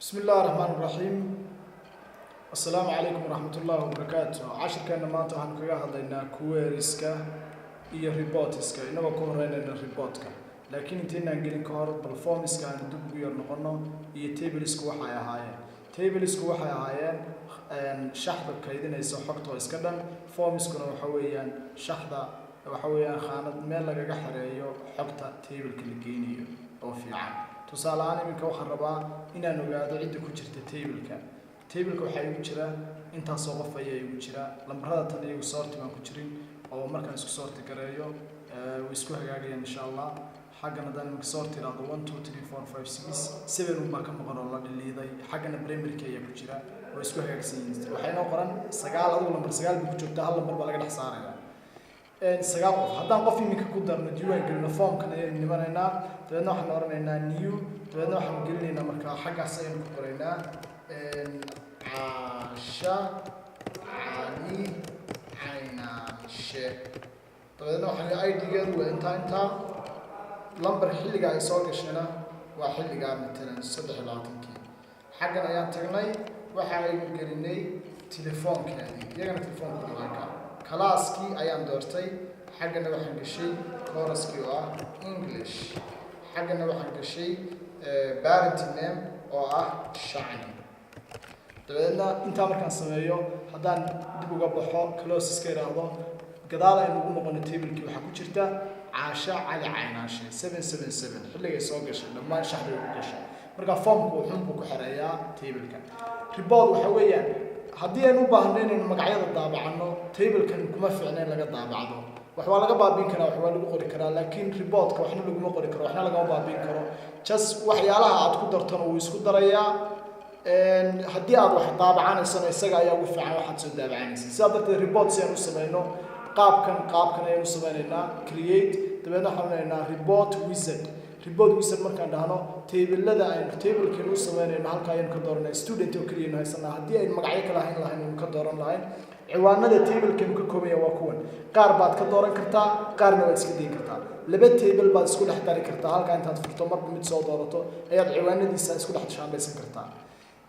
Bismi illahi raxmaan raxiim. Assalaamu calaykum waraxmat ullahi wabarakaatu. Cashirkeena maanta waxaanu kaga hadlaynaa querieska iyo reportska, inagoo ka horeynayna reportka. Laakiin intaynaan gelin ka hor, bal formska aanu dib ugu yar noqono iyo tablesku waxay ahaayeen. Tablesku waxay ahaayeen shaxda kaydinaysa xogta oo iska dhan. Formskuna waxa weeyaan shaxda, waxa weeyaan khaanad meel lagaga xereeyo xogta tableka la geynayo oo fiican. Tusaale ahaan, iminka waxaan rabaa inaan ogaado cidda ku jirta tableka. Tableka waxaa igu jira intaasoo qof ayaa igu jira. Lambarada tan iyagu sort baan ku jirin, oo markaan isku sort gareeyo way isku hagaagayaan, insha Allah. Xaggan haddaan iminka sort iraahdo, 1, 2, 3, 4, 5, 6, 7 unbaa ka maqan oo la dhiliiday. Xaggana primaryka ayaa ku jira, way isku hagaagsan yihiin. Waxaa inoo qoran 9. Adigu lambar 9 bay ku joogtaa, hal lambar baa laga dhex saaraya. 9 qof haddaan qof iminka ku darno, diiwaan gelino, formkan ayaynu nimanaynaa. Dabeedna waxaan oranaynaa new. Dabeedna waxaanu gelinaynaa, markaa xaggaas ayaynu ku qoraynaa Caasha Cali Caynaanshe. Dabeedna waxaan ID-geedu waa intaa intaa, lambar xilliga ay soo gashayna waa xilligaa, matalan 23-kii. Xaggan ayaan tagnay, waxa aynu gelinay telefoonkeedii, iyagana telefoonka waa classkii ayaan doortay. Xaggana waxaan gashay courseskii oo ah English. Xaggana waxaan gashay parent name oo ah Shacni. Dabeedna intaa markaan sameeyo, haddaan dib uga baxo, close iska idhaahdo, gadaal aynu ugu noqono tablekii, waxaa ku jirta Caasha Cali Caynaanshe, 777 xilligay soo gashay, dhammaan shaxday ugu gashay. Marka formku wuxuunbuu ku xereeyaa tableka. Report waxa weeyaan haddii aynu u baahno inaynu magacyada daabacano, tablekan kuma fiicna in laga daabacdo. Wax waa laga baabiin karaa, wax waa lagu qori karaa, laakiin reportka waxna laguma qori karo, waxna lagama baabiin karo. Just waxyaalaha aad ku dartona wuu isku darayaa. Haddii aad wax daabacanaysana, isaga ayaa ugu fiican waxaad soo daabacanaysa. Sidaa darteed, report si aan u samayno, qaabkan ayaan u samaynaynaa: create, dabeedna waxaan odhanaynaa report wizard. Report wizard markaan dhahno, tablelada aynu tablekeenu u samaynayno halka ayaynu ka dooranay. Student oo keliyaynu haysanaa. Haddii aynu magacyo kala hayn lahayn, aynu ka dooran lahayn. Ciwaanada tablekeenu ka koobaya waa kuwan. Qaar baad ka dooran kartaa, qaarna waad iska dayin kartaa. Laba table baad isku dhex dari kartaa. Halkaa intaad furto, marba mid soo doorato, ayaad ciwaanadiisa isku dhex shaandhaysan kartaa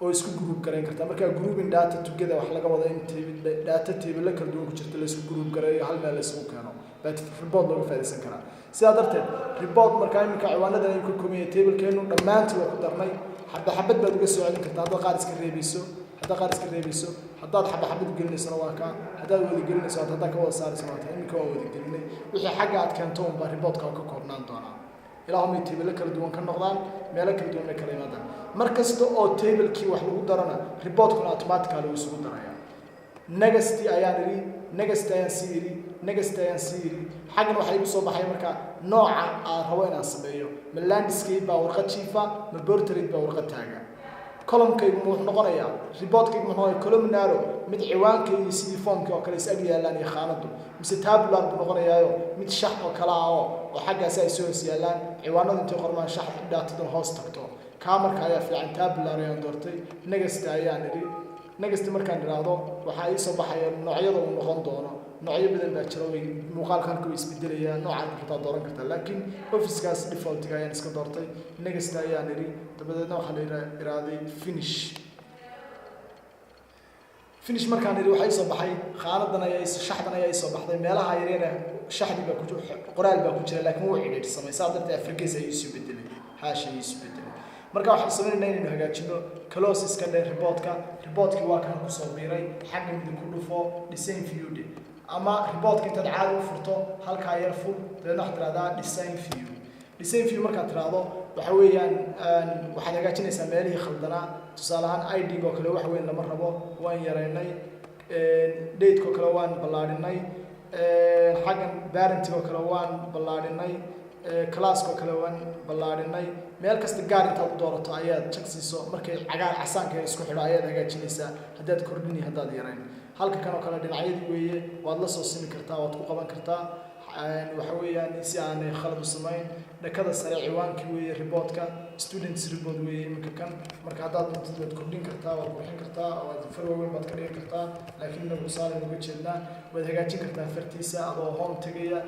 oo isku group garayn kartaa. Marka grouping data together wax laga wada in table data table kala duwan ku jirta la isku group gareeyo, hal meel la isugu keeno, baa report looga faa'iidaysan karaa. Sidaa darteed, report markaa iminka ciwaanadan ayuu ka kooban yahay tablekeenu, dhammaantii waa ku darnay. Xabad xabad baad uga soo celin kartaa haddaad qaar iska reebayso. Haddaad qaar iska reebayso, haddaad xabad xabad gelinaysona waa kaa, haddaad wada gelinayso, haddaad ka wada saarayso waa taa. Iminka waan wada gelinay. Wixii xagga aad keento unbaa reportka ka koobnaan doonaa, ilaahumay table kala duwan ka noqdaan, meelo kala duwan bay kala yimaadaan. Mar kasta oo tablekii wax lagu darana, reportkuna automatically wuu isugu daraya. Next ayaan idhi, next ayaan sii idhi, next ayaan sii idhi. Xaggan waxaa igu soo baxay marka nooca aan rabo inaan sameeyo: ma landscape baa warqad jiifa, ma portrait baa warqad taaga? Columnkaygu ma wuxuu noqonayaa, reportkaygu muxuu noqonayaa columnar, mid ciwaanka iyo sidii formkii oo kale is ag yaallaan iyo khaanadu, mise tabular buu noqonayaayo, mid shax oo kale ah oo xaggaasi ay soo hoos yaallaan ciwaanadu, intay qormaan shax dataduna hoos tagto? Kaa marka ayaa fiican. Tabular ayaan doortay, next ayaan idhi. Next markaan idhaahdo, waxaa ii soo baxaya noocyada uu noqon doono. Noocyo badan baa jira, way muuqaalka halka way isbedelayaan. Noocaad kartaa dooran kartaa, laakiin officekaas defaultiga ayaan iska doortay. Next ayaan idhi. Dabadeedna waxaa la iraaday finish. Finish markaan idhi, waxaa ii soo baxay khaanadan ayaa, shaxdan ayaa ii soo baxday. Meelaha yaryana shaxdi baa ku, qoraal baa ku jira, laakiin wuu cidhiidhsamay. Saa darteed afargees ayuu isu bedelay, haash ayuu isu bedelay. Marka waxaan sameynaynaa inaynu hagaajino. Close iska dhe reportka. Reportkii waa kan kusoo biiray. Xagga midig ku dhufo, design view dhe, ama reportka intaad caadi u furto, halkaa yar fur. Dabeedna waxaad tidhahdaa design view. Design view markaad tidhaahdo, waxa weeyaan waxaad hagaajinaysaa meelihii khaldanaa. Tusaale ahaan, ID oo kale wax weyn lama rabo, waan yaraynay. Dateka oo kale waan ballaadhinay. Xaggan parenting oo kale waan ballaadhinay. Classka oo kale waan ballaadhinay. Meel kasta gaar intaad u doorato ayaad jag siiso. Markay cagaar casaanka isku xidho ayaad hagaajinaysaa, haddaad kordhini, haddaad yarayn. Halka kan oo kale dhinacyadii weeye, waad la soo simi kartaa, waad ku qaban kartaa. Waxa weeyaan si aanay khalad u samayn. Dhakada sare ciwaankii weeye reportka. Students report weeye iminka kan. Marka haddaad doontid waad kordhin kartaa, waad qurxin kartaa, waad far waaweyn baad ka dhigan kartaa, laakiin inagu tusaale uga jeednaa. Waad hagaajin kartaa fartiisa adoo home tegaya,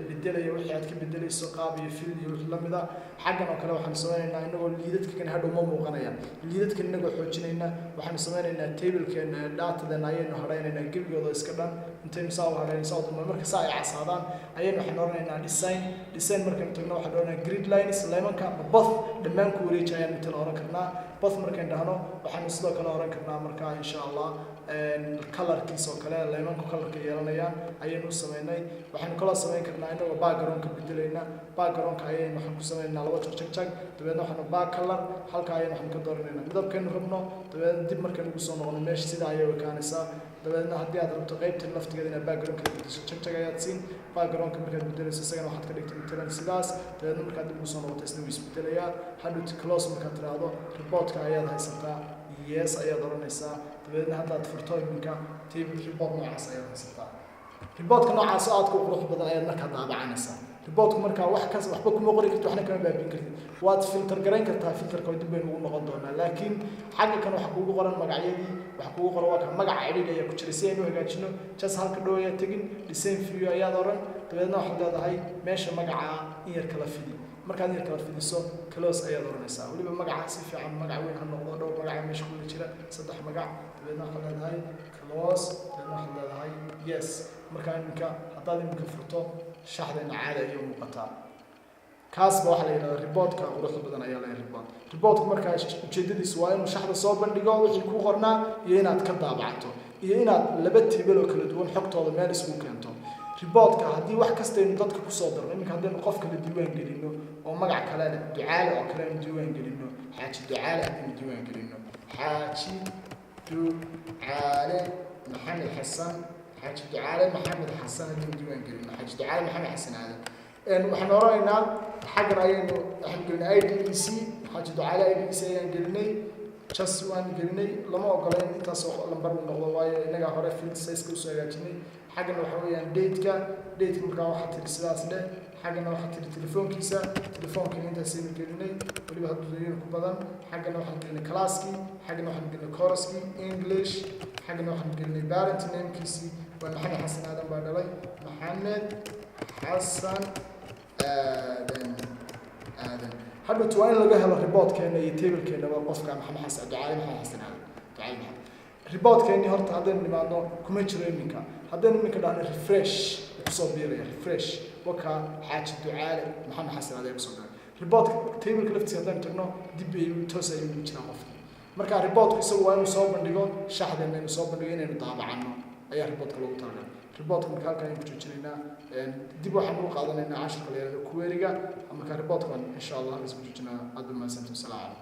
bedelaya wixii aad ka bedelayso, qaab iyo fill iyo wixii lamid a. Xaggan oo kale waxaanu sameynaynaa inagoo liidadka kan hadhow ma muuqanayaan, liidadkan inagoo xoojinayna waxaanu sameynaynaa tablekeena datadeena ayaynu hadhaynaynaa gebigooda iska dhan. Intaynu saa u hadhayn, saa u dulmar, marka saa ay casaadaan ayaynu waxaan oranaynaa design. Design markaynu tagno waxaan oranaynaa grid lines, laymanka both, dhammaan ku wareeji ayaan inta la oran karnaa. Both markayn dhahno waxaanu sidoo kale oran karnaa markaa, insha Allah, colorkiis oo kale, laymanku colorka yeelanayaan ayaynu u sameynay. Waxaynu kaloo samayn karnaa inagoo backgroundka bedelayna. Backgroundka ayaynu waxaan ku sameynaynaa laba jag jag jag, dabeedna waxaanu back color halka ayaynu waxaan ka dooranaynaa midabkaynu rabno. Dabeedna dib markaynu ugu soo noqono meesha sida ayay u ekaanaysaa. Dabeedna haddii aad rabto qaybtan laftigeeda inaad backgroundka bedesho, jag jag ayaad siin. Backgroundka markaad bedelayso isagana waxaad ka dhigtay matalan sidaas. Dabeedna markaad dib ugu soo noqoto isna wuu isbedelayaa. Hadhowti close markaad tiraahdo reportka ayaad haysataa, yes ayaad odhanaysaa. Dabeedna haddaad furto iminka table report noocaas ayaad haysataa. Reportka noocaas oo aadka u qurux badan ayaad markaa daabacanaysaa. Reportku markaa wax kas waxba kuma qori kartid, waxna kama baabiin kartid. Waad filter garayn kartaa, filterka dib baynu ugu noqon doonaa, laakiin xagga kan waxa kuugu qoran magacyadii, waxa kuugu qoran waa kan magaca cidhiidh ayaa ku jira. Si aynu u hagaajino, just halka dhow ayaa tegin, design view ayaad oran, dabeedna waxaad leedahay meesha magaca in yar kala fidi. Markaad in yar kala fidiso, close ayaad oranaysaa. Weliba magaca si fiican, magac weyn ha noqdo, dhowr magaca meesha kuwada jira, saddex magac. Dabeedna waxaad leedahay close, dabeedna waxaad leedahay yes. Markaa iminka haddaad iminka furto shaxdeena caadi ayay u muuqataa. Kaas ba waxaa la yidhahdaa reportka quruxda badan ayaa la report. Reportku markaa ujeedadiisu waa inuu shaxda soo bandhigo wixii ku qornaa, iyo inaad ka daabacato, iyo inaad laba table oo kala duwan xogtooda meel isugu keento. Reportka haddii wax kastaynu dadka kusoo darno, iminka haddaynu qof kale diiwaan gelino oo magac kale leh, Ducaale oo kale aynu diiwaan gelino, Xaaji Ducaale haddaynu diiwaan gelino, Xaaji Ducaale Maxamed Xasan, Xaaji Ducaale Maxamed Xasan haddaynu diiwaan gelino, Xaaji Ducaale Maxamed Xasan Aadan, waxaan oranaynaa xaggan ayaynu waxaan gelinay ID E C, Xaaji Ducaale ID E C ayaan gelinay, just waan gelinay. Lama ogola in intaasoo lambar uu noqdo, waayo innagaa hore field size-ka usoo hagaajinay. Xaggana waxa weeyaan dateka. Dateka markaa waxaa tiri sidaas dheh. Xaggana waxaa tiri telefoonkiisa, telefoonkiina intaasaynu gelinay, weliba hadduu ku badan. Xaggana waxaan gelinay classkii, xaggana waxaan gelinay coursekii English, xaggana waxaan gelinay parent namekiisii waa Maxamed Xasan Aadan baa dhalay, Maxamed Xasan Aadan Aadan. Hadhowtu waa in laga helo reportkeena iyo tablekeena waa qofka Maxamed Xasan Ducaale, Maxamed Xasan Aadan Ducaale Maxamed. Reportkeenii horta haddaynu nimaadno kuma jiro iminka. Haddaynu iminka dhahno refresh, kusoo biiraya. Refresh, waka Xaaji Ducaale Maxamed Xasan Aadan kusoo biiray reportka. Tableka laftiisa haddaynu tagno, dib ayuu toos ayuu ugu jiraa qofkii. Marka reportku isagu waa inuu soo bandhigo shaxdeena, inuu soo bandhigo, inaynu daabacano ayaa reportka loogu talagalay. Reportka marka halkan ayaan ku joojinaynaa. Dib waxaan ugu qaadanaynaa cashirka la yihahdo queryga. Marka reportkan insha Allah halkaas ku joojinaa. Aad ba mahadsantahi, wasalaamu calaykum.